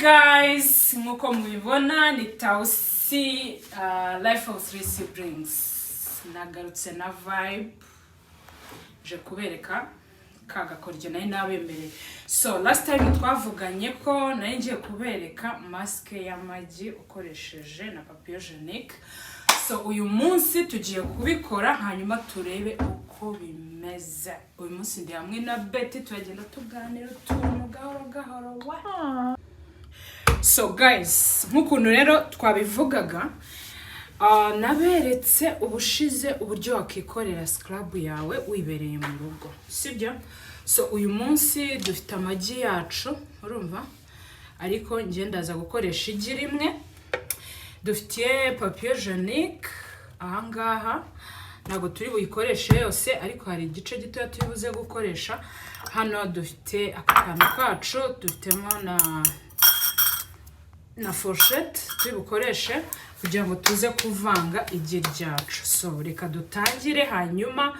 Guys, nk'uko mubibona ni Tausi, Life of Three Siblings. Nagarutse na vibe, je kubereka ka gakoryo nari nabemereye. So last time twavuganye ko nari ngiye kubereka masque y'amagi ukoresheje na papier hygiénique. So uyu munsi tugiye kubikora, hanyuma turebe uko bimeze. Uyu munsi ndi hamwe na Betty, turagenda tuganira utuntu gahoro gahoro wa. So guys, nk'ukuntu rero twabivugaga, naberetse ubushize uburyo wakikorera scrub yawe wibereye mu rugo, sibyo? So uyu munsi dufite amagi yacu, urumva, ariko njye ndaza gukoresha igi rimwe. Dufitiye papier hygiénique ahangaha, ntabwo turi buyikoreshe yose, ariko hari igice gitoya turi buze gukoresha. Hano dufite aka kantu kacu, dufitemo na fourchette turi bukoreshe kugira ngo tuze kuvanga igi ryacu. So reka dutangire, hanyuma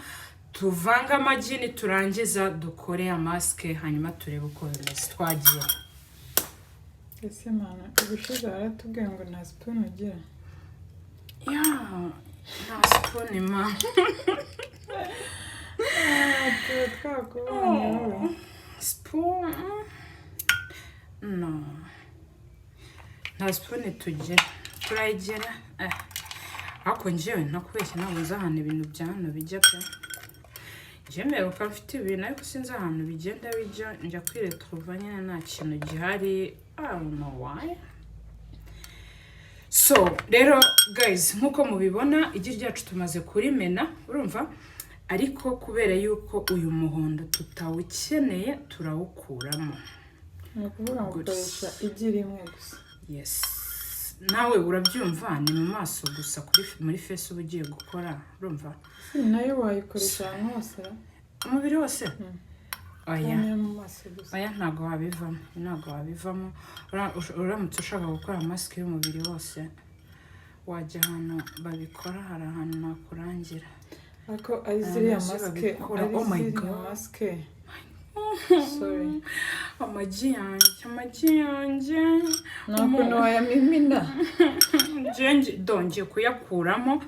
tuvange amagi, niturangiza dukore masque, hanyuma turebe uko bimeze. Twagiye. Ese mana, ubushize waratubwiye ngo nta spoon ugira. Ya, nta spoon ma. Ah, tuba twakubonye wowe. Spoon no, nta spoon tugira, turayigira. Ariko njyewe ntakubeshya, ntabwo nzi ahantu ibintu bya hano bijya pe. Njyewe mperuka mfite ibintu, ariko sinzi ahantu bigenda bijya. Njya kwiretrouva nyine nta kintu gihari. I don't know why. So rero guys, nk'uko mubibona, igi ryacu tumaze kurimena, urumva, ariko kubera yuko uyu muhondo tutawukeneye, turawukuramo. Ni ukuvuga ngo Gutya. ukoresha igi rimwe gusa? Yes, nawe urabyumva, ni mu maso gusa, kuri muri face uba ugiye gukora, urumva. Si nayo wayikoresha ahantu hose ra? Umubiri wose? Oya. Cyangwa mu maso gusa? Oya, ntabwo wabivamo, ntabwo wabivamo. Uramutse ushaka gukora masque y'umubiri wose, wajya ahantu babikora, hari ahantu nakurangira. Ariko ari ziriya Nazo masque babikora. Ari Oh my ziriya God. masque, sorry. Amagi yanjye, amagi yanjye. Nta kuntu wayamimina? Njye dongeye kuyakuramo,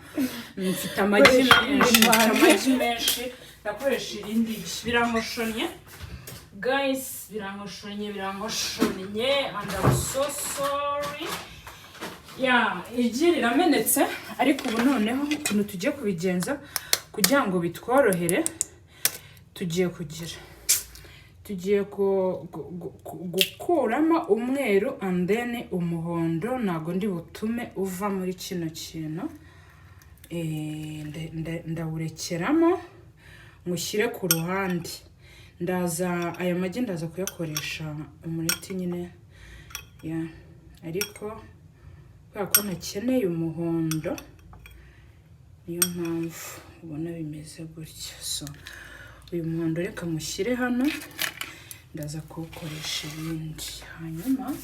mfite amagi Koresha menshi. irindi. Mfite amagi menshi, ndakoresha irindi gi. Birankoshonnye guys, birankoshonnye, birankoshonnye, and I'm so sorry. Ya, igi riramenetse, ariko ubu noneho ukuntu tugiye kubigenza kugira ngo bitworohere, tugiye gukuramo umweru and then umuhondo ntabwo ndi butume uva muri kino kintu. Ndawurekeramo mushyire ku ruhande. Ndaza aya magi ndaza kuyakoresha umureti nyine ya, ariko kubera ko ntakeneye umuhondo, niyo mpamvu ubona bimeze gutya. So uyu muhondo reka mushyire hano, ndaza kuwukoresha ibindi. Hanyuma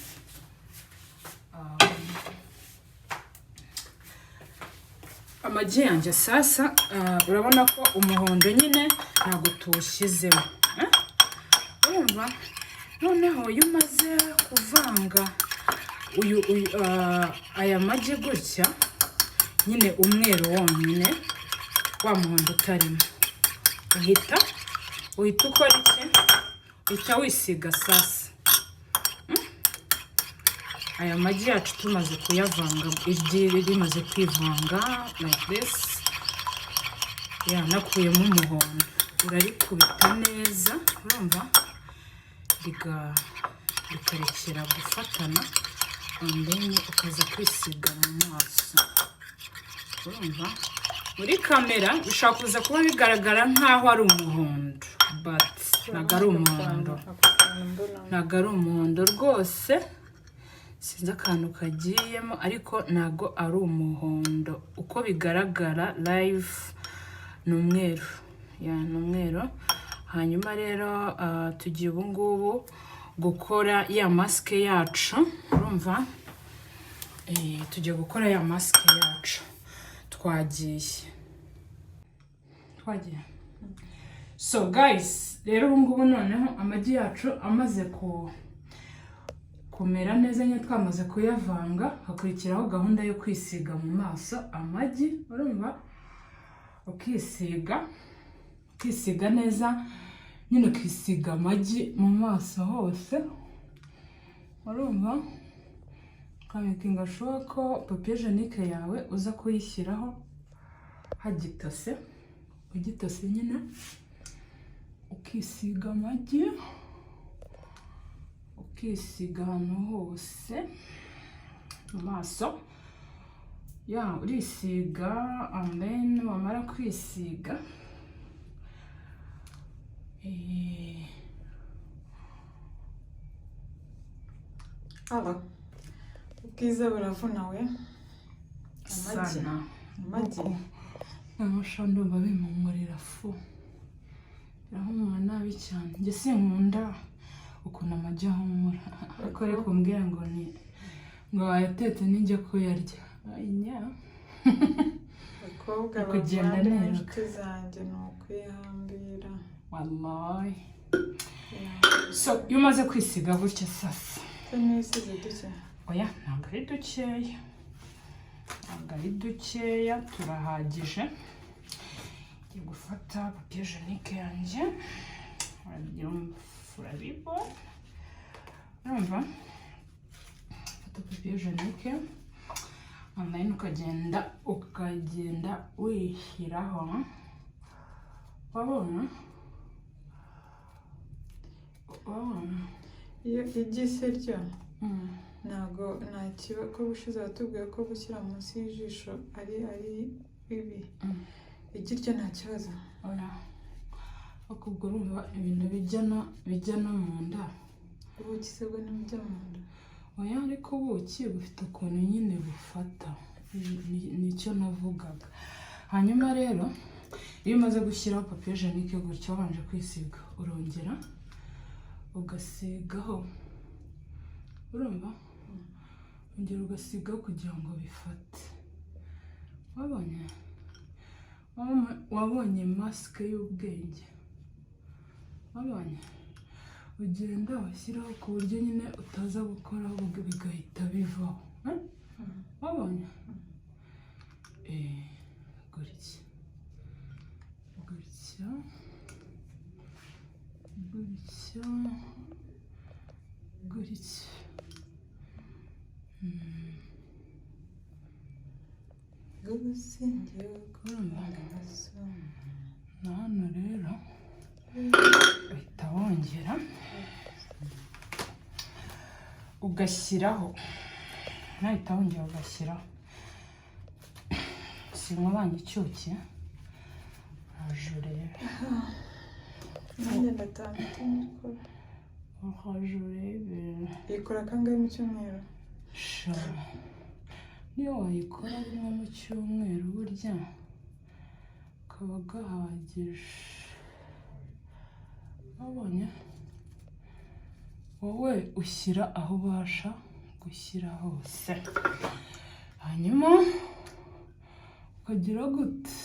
amagi yanjye sasa, urabona ko umuhondo nyine ntabwo tuwushyizemo, eh? Urumva, noneho iyo umaze kuvanga uyu, aya magi gutya nyine, umweru wonyine, wa muhondo utarimo, uhita ukora iki? Uhita wisiga sasa. Aya magi yacu tumaze kuyavanga, igi rimaze kwivanga like this, ya nakuyemo umuhondo, urarikubita neza, urumva, rikarekera gufatana, and then ukaza kwisiga mu maso. Urumva, muri kamera bishobora kuza kuba bigaragara nk'aho ari umuhondo, but ntabwo ari umuhondo. Ako kantu mbona. Ntabwo ari umuhondo rwose. Sinzi akantu kagiyemo, ariko ntabwo ari umuhondo uko bigaragara live, ni umweru ya, ni umweru. Hanyuma rero tugiye ubu ngubu gukora ya masque yacu, urumva. Tugiye gukora ya masque yacu. Twagiye, twagiye. So guys, rero ubu ngubu noneho amagi yacu amaze ku Kumera neza nyine, twamaze kuyavanga, hakurikiraho gahunda yo kwisiga mu maso amagi. Urumva, ukisiga, ukisiga neza nyine, ukisiga amagi mu maso hose. Urumva, ukamakinga sure ko papier hygiénique yawe uza kuyishyiraho hagitose, ugitose nyine, ukisiga amagi, ukisiga ahantu hose mu maso. Ya, urisiga, and then wamara kwisiga, Aba ubwiza buravuna we. Amagi. Sana. Amagi. Amasha, ndumva bimpumurira fu, birahumura nabi cyane. Njye sinkunda ukuntu amagi ahumura, ariko reka umbwira ngo ni ngo wayatetse, nijya kuyarya ayinya. Abakobwa, Kugenda bavandimwe, neza. inshuti zanjye, ni ukwihambira. Wallahi. So iyo umaze kwisiga gutya sasa, Se n'ibisize duke? Oya, ntabwo ari dukeya, ntabwo ari dukeya, turahagije. Ngiye gufata papier hygiénique yanjye, urabyumva, urabibona. Urumva, fata papier hygiénique and then ukagenda wishyiraho. Wabona, wabona. Iyo igi se ryo ntabwo nta kiba ko ubushize watubwiye ko gushyira munsi y'ijisho ari bibi? Igi ryo nta kibazo? Oya, ariko ubwo urumva ibintu bijya no mu nda. Ubuki se bwo ntibujya mu nda? Oya, ariko ubuki bufite ukuntu nyine bufata. Nicyo navugaga. Hanyuma rero iyo umaze gushyiraho papier hygiénique gutya, wabanje kwisiga, urongera ugasigaho. Urumva, ongera ugasigaho kugira ngo bifate. Wabonye, wabonye masike y'ubwenge? Wabonye, ugenda ushyiraho ku buryo nyine utaza gukoraho bigahita bivaho. Eh? Wabonye, gutya, gutya, gutya, gutya. Gusingiye. Urumva, na hano rero uhita wongera ugashyiraho, nahita wongera ugashyiraho. Sinkubanye icyuki, uraje urebe. Nanjye ndataha mpita nyikora. Uraje urebe. Ikora kangahe mu cyumweru? Sha, niyo wayikora rimwe mu cyumweru burya kaba gahagije. Wabonye, wowe ushyira aho ubasha gushyira hose, hanyuma ukagira gute?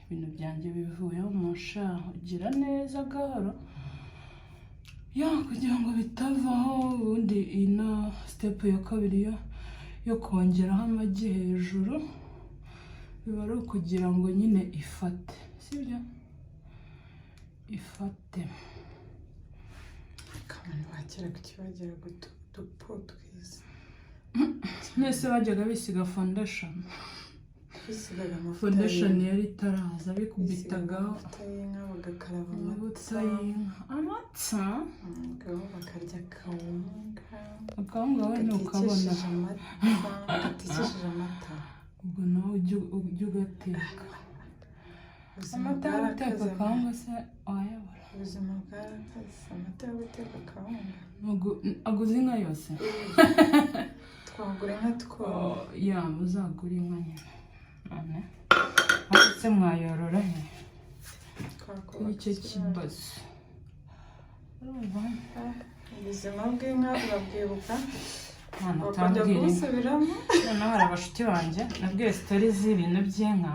Ibintu byanjye bivuyeho musha. Ugira neza gahoro ya kugira ngo bitavaho. Ubundi ino step ya kabiri yo kongeraho amagi hejuru biba ari ukugira ngo nyine ifate, sibyo? Ifate. Abantu bakera kuki bagiraga udupo twiza? Mwese bajyaga bisiga foundation. Bisigaga amavuta Foundation y'inka. yari itaraza. Bisigaga Bikubitagaho amavuta y'inka, bagakaraba amavuta amata. y'inka, amata. Umugabo bakarya akawunga. Akawunga we ntukabona. Gatekesheje amata, gatekesheje amata. Ubwo nawe ujye ugateka. Ubuzima Amata yo guteka bwarakaze. akawunga se wayabura? Ubuzima bwarakaze, amata yo guteka akawunga. Aguze inka yose. Twagura inka tworora. Ya, muzagura inka nyine. None ariko mwayorora he? Twakubaka Nicyo ikiraro. kibazo, urumva? Ubuzima bw'inka urabwibuka Mwana, bakajya utambwira inka. kubusubiramo. Noneho hari abashuti banjye nabwiye story z'ibintu by'inka,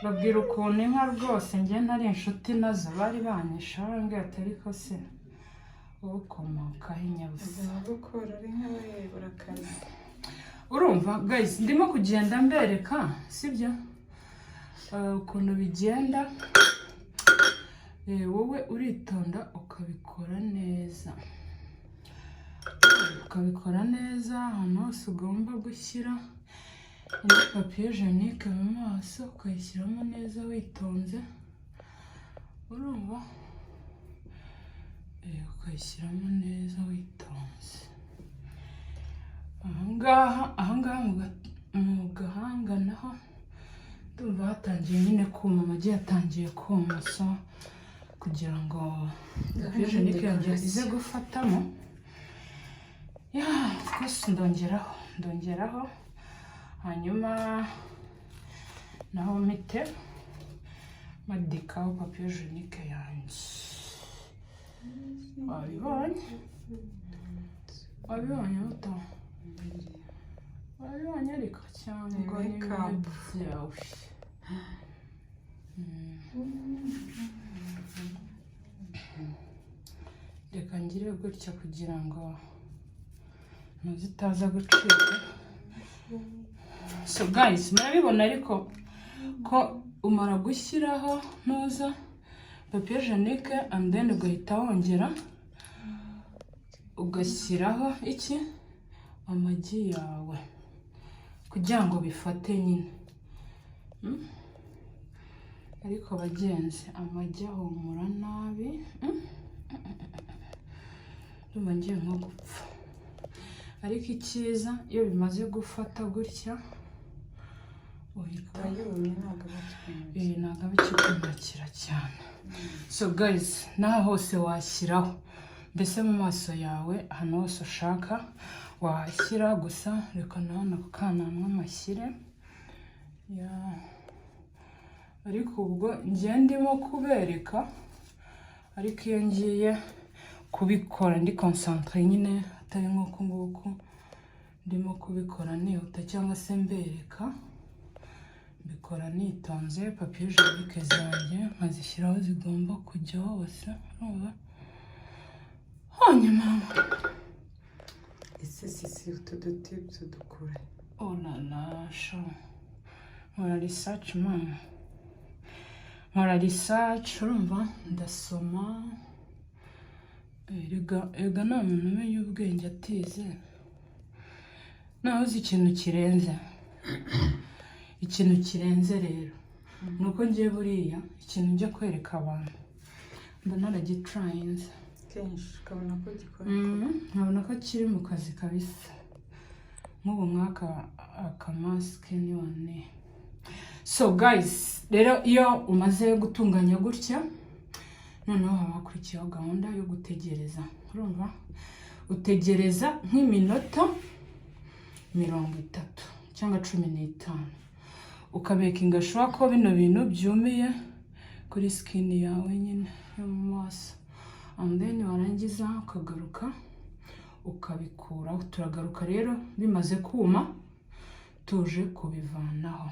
babwira ukuntu inka rwose njye ntari inshuti nazo, bari banyishe, barambwira ati: "Ariko se Wowe ukomokaho inyabusa. Ubuzima bwo korora inka we burakaze. Urumva guys, ndimo kugenda mbereka, sibyo? Ukuntu bigenda. Wowe uritonda ukabikora neza, ukabikora neza ahantu hose ugomba gushyira indi papier hygiénique mu maso, ukayishyiramo neza witonze, urumva? Ukayishyiramo neza witonze ahangaha mu gahanga. Naho ndumva hatangiye nyine kuma, amagi yatangiye kuma. So kugira ngo papier hygiénique yanjye ize gufatamo, yeah, of course ndongeraho, hanyuma naho mpite madikaho papier hygiénique yanjye. Wabibonye, wabibonye buto, wabibonye ariko cyangwa Ni ni makeup. byawe? Reka ngire gutya kugira ngo ntuzitaza gucika. So guys, murabibona ariko ko umara gushyiraho ntuza papier hygiénique and then ugahita wongera ugashyiraho iki, amagi yawe, kugira ngo bifate nyine. Ariko bagenzi, amagi ahumura nabi. Ndumva ngiye nko gupfa. Ariko icyiza, iyo bimaze gufata gutya, uhita Aba yumye, ntabwo aba akikumutse. Ntabwo aba ikikumukira cyane. So guys, n'aha hose washyiraho, mbese mu maso yawe ahantu hose ushaka wahashyira. Gusa reka na hano ku kananwa mashyire ya. Ariko ubwo ngiye ndimo kubereka, ariko iyo ngiye kubikora ndi concentré nyine, atari nk'uku nguku ndimo kubikora nihuta cyangwa se mbereka, mbikora nitonze. Papier hygiénique zanjye nkazishyira aho zigomba kujya hose, urumva? Hanyuma Ese sisi, utu dutips dukura? Oh la la, sha, nkora research mama, nkora research, urumva? Ndasoma. Erega nta muntu umenya ubwenge atize. Nawe uzi ikintu kirenze, ikintu kirenze rero ni uko ngiye buriya ikintu njya kwereka abantu mba naragitrayinze Kenshi ukabona ko gikora. Nkabona ko kiri mu kazi kabisa. Nk'ubu nk'aka akamasike ni wane. So guys, rero iyo umaze gutunganya gutya, noneho haba hakurikiyeho gahunda yo gutegereza, urumva? Utegereza nk'iminota 30 cyangwa 15, ukamakinga sure ko bino bintu byumiye kuri skin yawe nyine yo mu maso, and then warangiza ukagaruka ukabikuraho. Turagaruka rero bimaze kuma, tuje kubivanaho.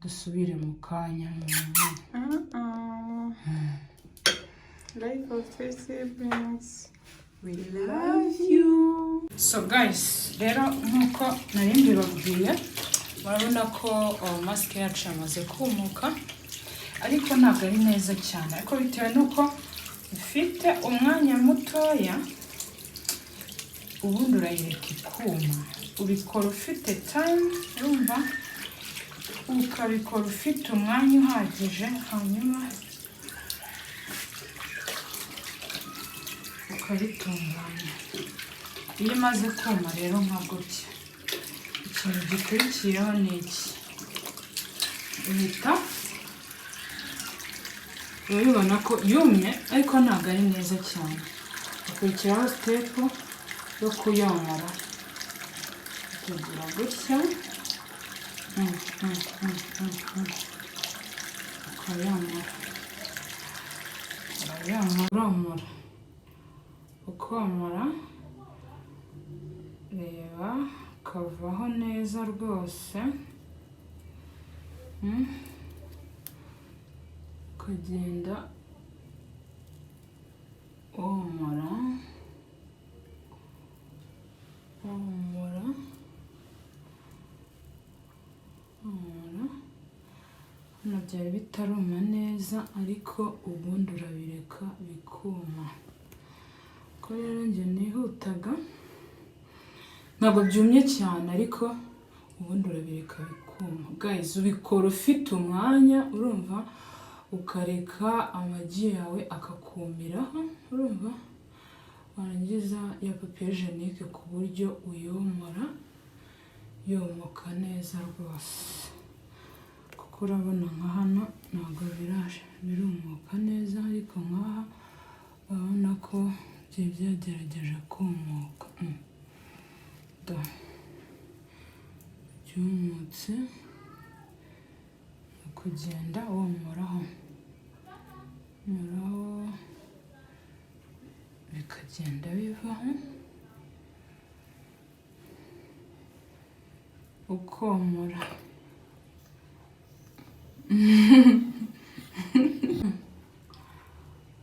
Dusubire mu kanya. Life of three siblings. We love you. So guys, rero nk'uko nari mbibabwiye, murabona ko masike yacu yamaze kumuka, ariko ntabwo ari neza cyane. Ariko bitewe n'uko mfite umwanya mutoya, ubundi urayireka ikuma. Ubikora ufite time, urumva? Ukabikora ufite umwanya uhagije, hanyuma ukabitunganya. Iyo imaze kuma rero nka gutya, ikintu gikurikiyeho ni iki? Uhita urabibona ko yumye, ariko ntabwo ari neza cyane. Hakurikiraho step yo kuyomora, ukagira gutya, ukayomora, urayomora, uromora, ukomora, reba, ukavaho neza rwose. Ukagenda womora. Byari bitaruma neza, ariko ubundi urabireka bikuma. Ko rero njye nihutaga, ntabwo byumye cyane, ariko ubundi urabireka bikuma. Guys, ubikora ufite umwanya, urumva, ukareka amagi yawe akakumiraho, urumva, warangiza ya papier hygiénique ku buryo uyomora yomoka neza rwose, kuko urabona nka hano ntabwo biraje birumuka neza, ariko nk'aha urabona ko byari byagerageje kumuka. Da byumutse, ni ukugenda womoraho womoraho bikagenda bivaho, ukomora.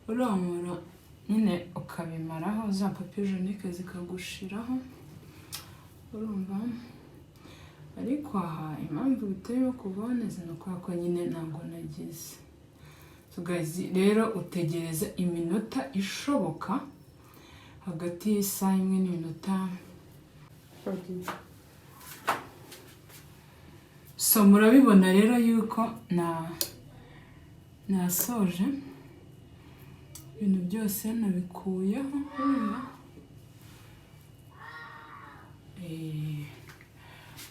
Uromora nyine ukabimaraho, za papier hygiénique zikagushiraho, urumva. Ariko aha impamvu bitarimo kuvaho neza ni ukubera ko nyine ntabwo nagize. So guys, rero utegereza iminota ishoboka hagati y'isaha imwe n'iminota. Twagiye. So murabibona rero yuko na nasoje ibintu byose nabikuyeho, urumva.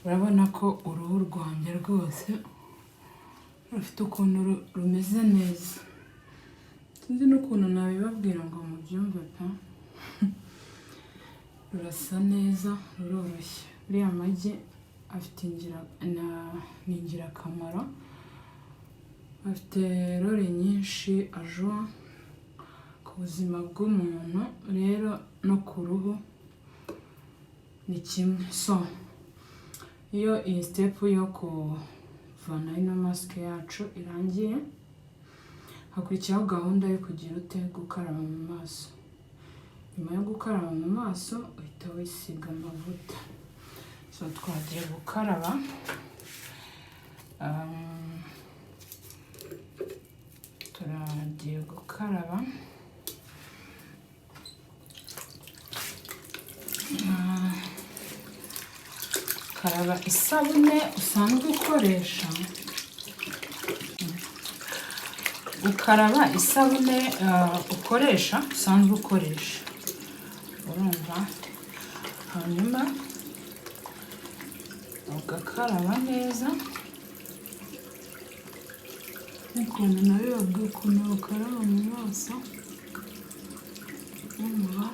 Urabona ko uruhu rwanjye rwose rufite ukuntu rumeze neza. Sinzi n'ukuntu nabibabwira ngo mubyumve pe. Rurasa neza, ruroroshye. Uriya magi afite ni ingirakamaro, afite role nyinshi ajoua ku buzima bw'umuntu, rero no ku ruhu ni kimwe. So iyo iyi step yo kuvana ino masike yacu irangiye, hakurikiraho gahunda yo kugira ute? Gukaraba mu maso. Nyuma yo gukaraba mu maso uhita wisiga amavuta. So twagiye gukaraba. Turagiye gukaraba. Karaba isabune usanzwe ukoresha, ukaraba isabune ukoresha, usanzwe ukoresha, urumva, hanyuma ugakaraba neza n'ukuntu nabibabwiye ukuntu bakaraba mu maso, urumva,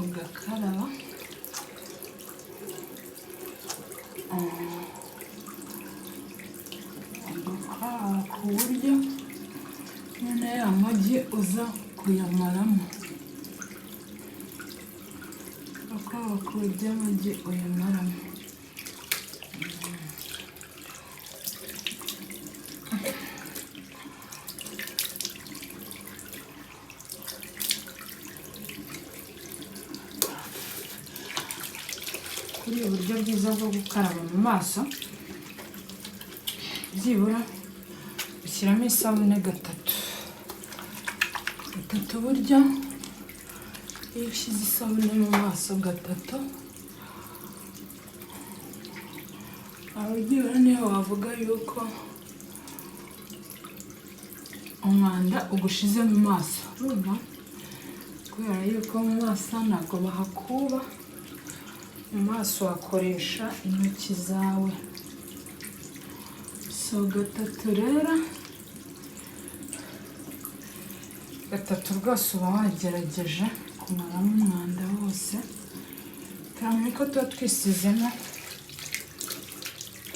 ugakaraba. Ugakaraba ku buryo nyine ya magi uza kuyamaramo, ugakaraba ku buryo amagi uyamaramo. Kuri ubu buryo bwiza bwo gukaraba mu maso, byibura ushyiramo isabune gatatu gatatu. Burya iyo ushyize isabune mu maso gatatu, aho byibura niyo wavuga yuko umwanda ugushize mu maso, urumva, kubera yuko mu maso ntabwo bahakuba. Mu maso wakoresha intoki zawe. So gatatu rero, gatatu rwose uba wagerageje kumaramo umwanda wose, cyane ko tuba twisizemo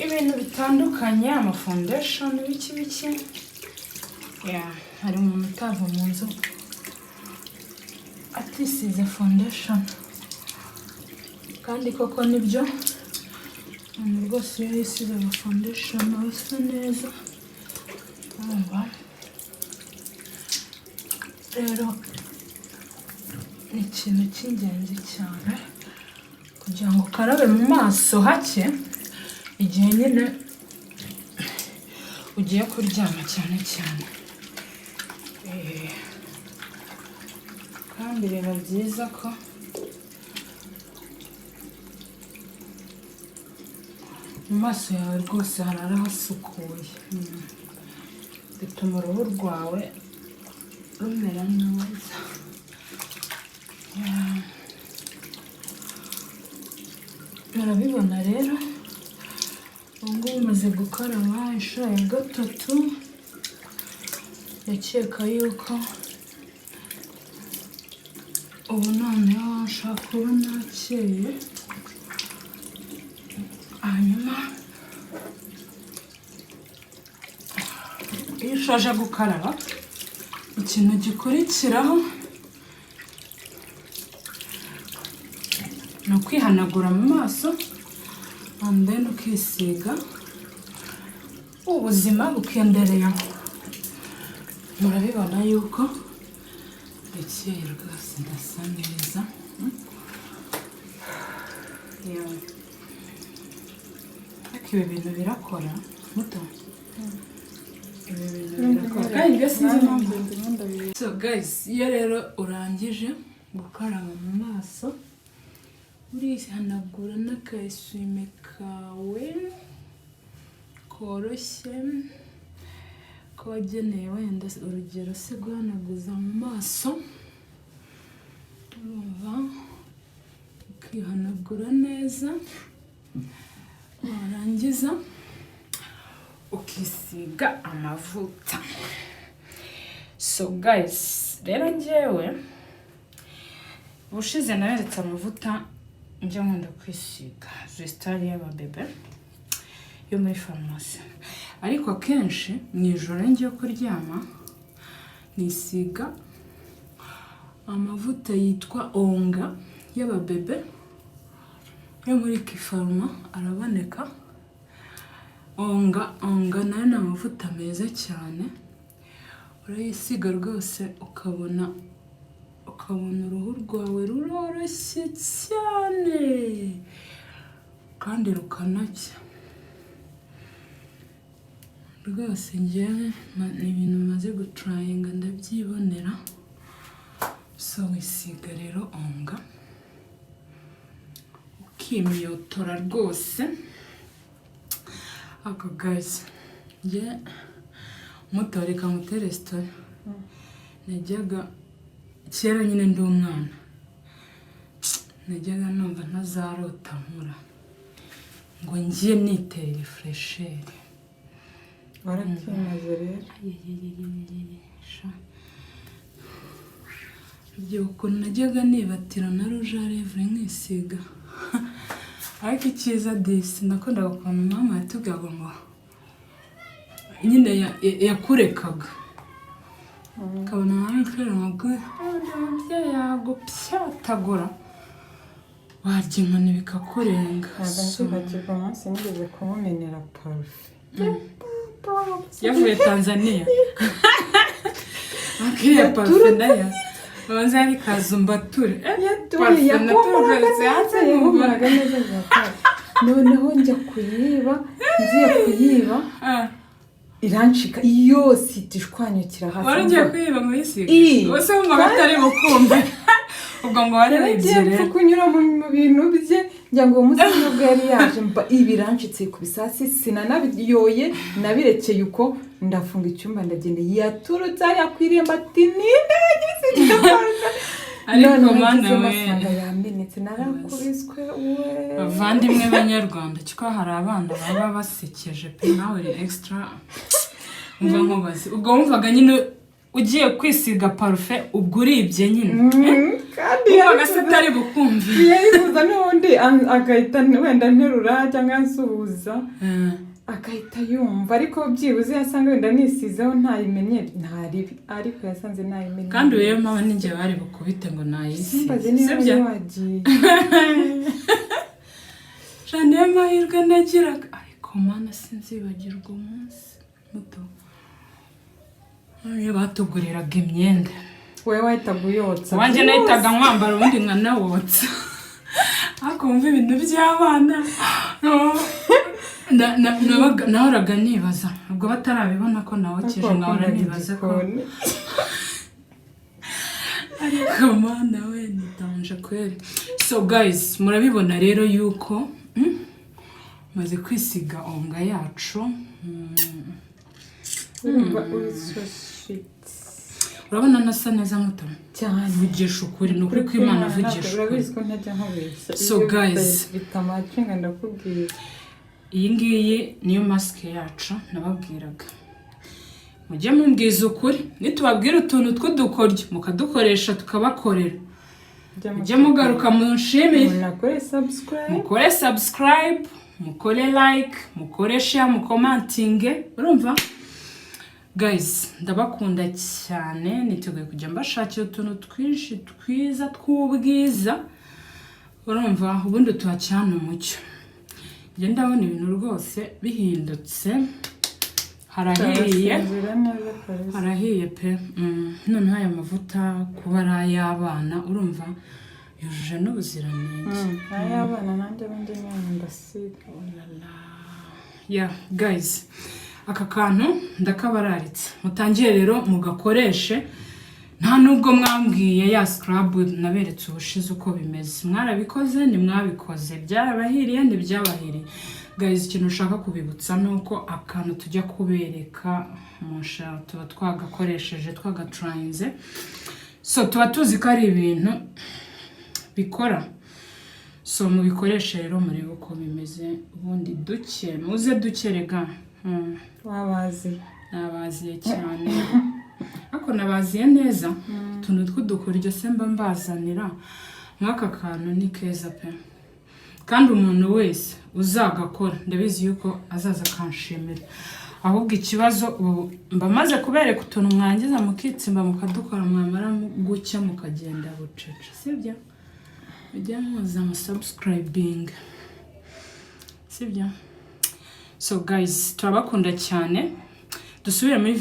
ibintu bitandukanye, amafoundation, biki biki. Yeah, hari umuntu utava mu nzu atisize foundation, kandi koko nibyo, umuntu rwose iyo yisize aga foundation aba asa neza, urumva. Rero ni ikintu cy'ingenzi cyane kugira ngo ukarabe mu maso hake igihe nyine Ugiye kuryama cyane cyane. Kandi biba byiza ko mu maso yawe rwose harara hasukuye. Bituma uruhu rwawe rumera neza. Yeah. Murabibona rero, ubu ngubu umaze gukaraba inshuro ya gatatu. Ndakeka yuko ubu noneho nshobora kuba nakeye. Hanyuma iyo ushaje gukaraba, ikintu gikurikiraho ni ukwihanagura mu maso and then ukisiga, ubuzima bukendereyeho. Murabibona yuko ndakeye rwose, ndasa neza. Yeah. Ariko ibi bintu birakora muto, ibi bintu birakora kandi njye sinzi impamvu. Ndimo ndabireba. So guys, iyo rero urangije gukaraba mu maso, urihanagura n'akayisume kawe koroshye ko wageneye, wenda urugero se guhanaguza mu maso, urumva, ukihanagura neza, warangiza ukisiga amavuta. So guys, rero njyewe ubushize naberetse amavuta njya nkunda kwisiga, Zestar y'ababebe yo muri farumasi. Ariko akenshi mu ijoro iyo ngiye kuryama nisiga amavuta yitwa Onga y'ababebe yo muri Kifaruma, araboneka. Onga, Onga nayo ni amavuta meza cyane, urayisiga rwose ukabona uruhu rwawe ruroroshye cyane kandi rukanacya rwose. Njyewe ni ibintu maze gutryinga, ndabyibonera. So wisiga rero Onga, ukimyotora rwose. Ako guys, njye muto, reka ngutere story. Najyaga kera nyine ndi umwana, najyaga numva ntazarota nkura ngo njye niterera fraîcheur. Warakimaze rero. Ayeyeyeyeye, sha, urubyiruko, ukuntu najyaga nibatira na rouge à lèvres nkisiga. Ariko icyiza disi, nakundaga ukuntu mama yatubwiraga ngo nyine yakurekaga ukabona nawe ntabwo umubyeyi yagupyatagura, warya inkoni bikakurenga. Ntabwo nzibagirwa umunsi nigeze kumumenera parufe. Yavuye Tanzania, akiriya parufe nayo babanza yari kazumbature. Yatuye parufe yahumuraga naturutse neza hanze. Yahumuraga neza byatari. Noneho njya kuyiba, ngiye kuyiba irancika yose, ihita ishwanyukira hasi. Wari ugiye kuyiba ngo uyisige? Ii. Ubuse wumvaga atari bukumve ubwo ngo wari Yaragiye wibye mpfa rero? Kunyura mu bintu bye, ngira ngo uwo munsi nubwo yari yaje, mba ibi irancitse ku bisasi, sinanabiyoye, nabirekeye uko, ndafunga icyumba ndagenda. Yaturutse hariya ku irembo ati: "Ninde wagize iryo parufe?" Ariko Noneho mana ngezemo we. asanga yamenetse, narakubiswe we. Bavandimwe banyarwanda, kuko hari abana baba basekeje pe. Nawe uri extra. Umva nkubaze, ubwo wumvaga nyine ugiye kwisiga parufe, ubwo uribye nyine? Kandi Wumvaga se atari bukumve? Yaribuza n'ubundi agahita wenda nterura cyangwa ansuhuza, agahita yumva. Ariko byibuze yasanga wenda nisizeho ntayimenye, ntaribi, ariko yasanze nayimenye. Kandi rero mama ninjye bari bukubite ngo nayisize. Simbaze niba Sibyo? wari wagiye. Sha, niyo mahirwe nagiraga. Ariko mana, sinzibagirwa umunsi muto iyo batuguriraga imyenda. Wowe wahitaga uyotsa. Wanjye nahitaga nkwambara ubundi nkanawotsa. Ariko wumva ibintu by'abana. Nahoraga nibaza ubwo batarabibona ko nawokeje, nkahora Wakundaga nibaza ko igikoni. Ariko Mana we, ni danger kweri. So guys, murabibona rero yuko maze kwisiga onga yacu. Urumva uri so sweet. Urabona nasa neza nk'utama? Cyane. Vugisha ukuri, ni ukuri kw'Imana, vugisha ukuri. Urabizi ko ntajya nkubeshya. So, Iyo guys. bitamacinga ndakubwira. Iyi ngiyi niyo masike yacu nababwiraga. Mujye mumbwiza ukuri, nitubabwira utuntu tw'udukoryo mukadukoresha tukabakorera, mujye mugaruka munshimire. Munakore subscribe. Mukore subscribe, mukore like, mukore share, mucommentinge. Urumva guys, ndabakunda cyane. Niteguye kujya mbashakira utuntu twinshi twiza tw'ubwiza. Urumva ubundi tuhacana umucyo. Njye ndabona ibintu rwose bihindutse, harahiye. Turasinzira neza kabisa. Harahiye pe. Noneho aya mavuta kuba ari ay'abana, urumva yujuje n'ubuziranenge. Ay'abana nanjye bundi mwana ndasiga. Oh la la. Yeah guys, aka kantu ndakabararitse, mutangire rero mugakoreshe. Nta nubwo mwambwiye ya scrub naberetse ubushize uko bimeze. Mwarabikoze, ntimwabikoze? Byarabahiriye, ntibyabahiriye? Guys, ikintu ushaka kubibutsa ni uko akantu tujya kubereka mu nshara tuba twagakoresheje, twagaturayinze, so tuba tuzi ko ari ibintu bikora. So mubikoreshe rero, murebe uko bimeze. Ubundi duke muze duke rega. Wabazi. Nabaziye cyane, ariko nabaziye neza. Utuntu tw'udukoryo se mba mbazanira, nk'aka kantu ni keza pe, kandi umuntu wese uzagakora ndabizi yuko azaza akanshimira. Ahubwo ikibazo ubu mba maze kubereka utuntu, mwangiza mukitsimba mukadukora, mwamara gucya mukagenda bucece, sibyo? Mujye muza musubscribing, sibyo? So guys, turabakunda cyane. Dusubire muri